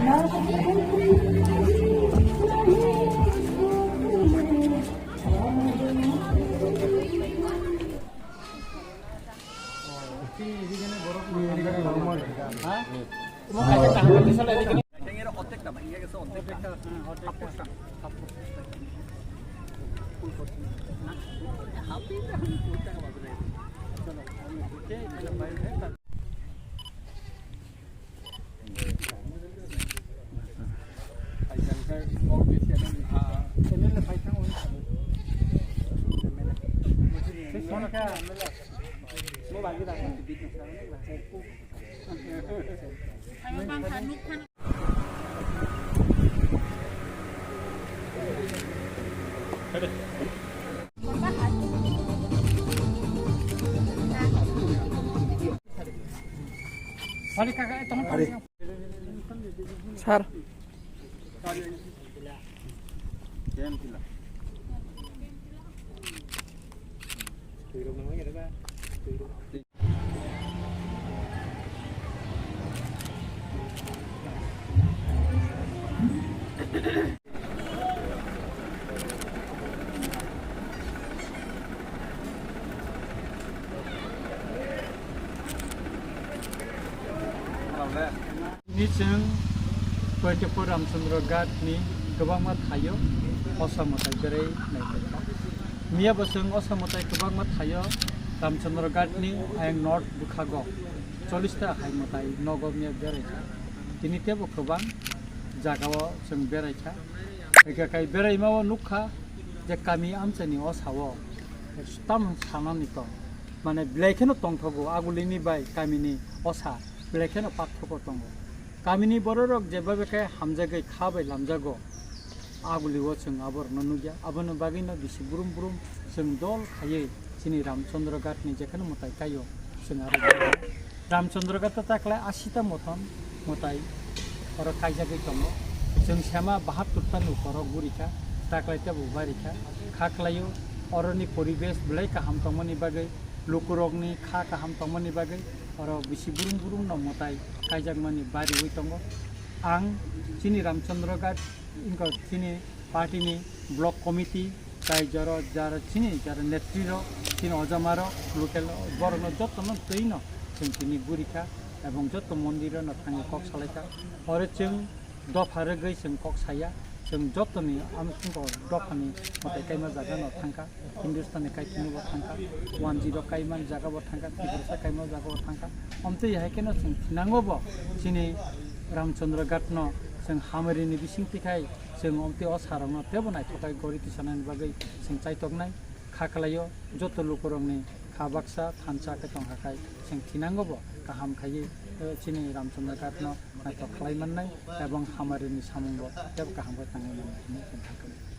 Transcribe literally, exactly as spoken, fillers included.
Sir. Ni chwng twenty-four Ramchandra Ghat ni kwbangma thaio osa mwtai berai nai. Miya bo chwng osa mwtai kwbangma thaio Ramchandra Ghat ni ayang north bwkhago chollish ta hai mwtai nogo miya berai kha. Tini tebo kwbang jagao chwng berai kha. Eka kai beraima o nukha je kami amchaini osa o tam sanani tong. Mane belai kheno tongthogo agulini bai kamini osa belai kheno pakthogo tongo. Kamini bororok jebabe khe hamjagwi kha bai lamjago, agulio chwng aborokno nukya. Aboni bagwino bisi brum brum chwng dol khaiwi chini Ramchandra Ghat ni jekheno mwtai kaio chwng aro Ramchandra Ghat ta taklai asita mothon mwtai oro kaijagwi tongo. Chwng sema bahattur ta nukhorok gurikha, taklai tebo barikha, kha klaio. Oroni poribesh belai kaham tongmani bagwi, lukurokni kha kaham tongmani bagwi oro bisi burum burum no mwtai kaijakmani bariwi tongo. Ang chini Ramchandra Ghat wngkha chini party ni block committee, tai jaro jaro chini jaro netri rok, chini ojama rok, local borok no joto no twi no chwng tini gurikha ebong joto mondir no thangwi kok salaikha. Oro chwng dopha rwgwi chwng kok saya, chwng jotoni amsongo dophani mwtai kaima jaga no thangkha, Hindustani kaithwngwi bo thangkha, one zero kaima jaga bo thangkha, Tiprasa kaima jaga bo thangkha. Omtwi hai kheno chwng thinango bo chini Ramchandra Ghat no chwng hamari ni bising tikhai chwng omtwi o sarok no tebo naithokai gori tisanani bagwi chwng chaitoknai kha khlaio. Joto lukurokni kha baksa thansa khe tongkha khai chwng thinango bo kaham khaiwi, eh, chini Ramchandra Ghat no naithok khlai mannai ebong hamari ni samung bo tebo kaham khe tangwi mannai hinwi chwng kha khlaio.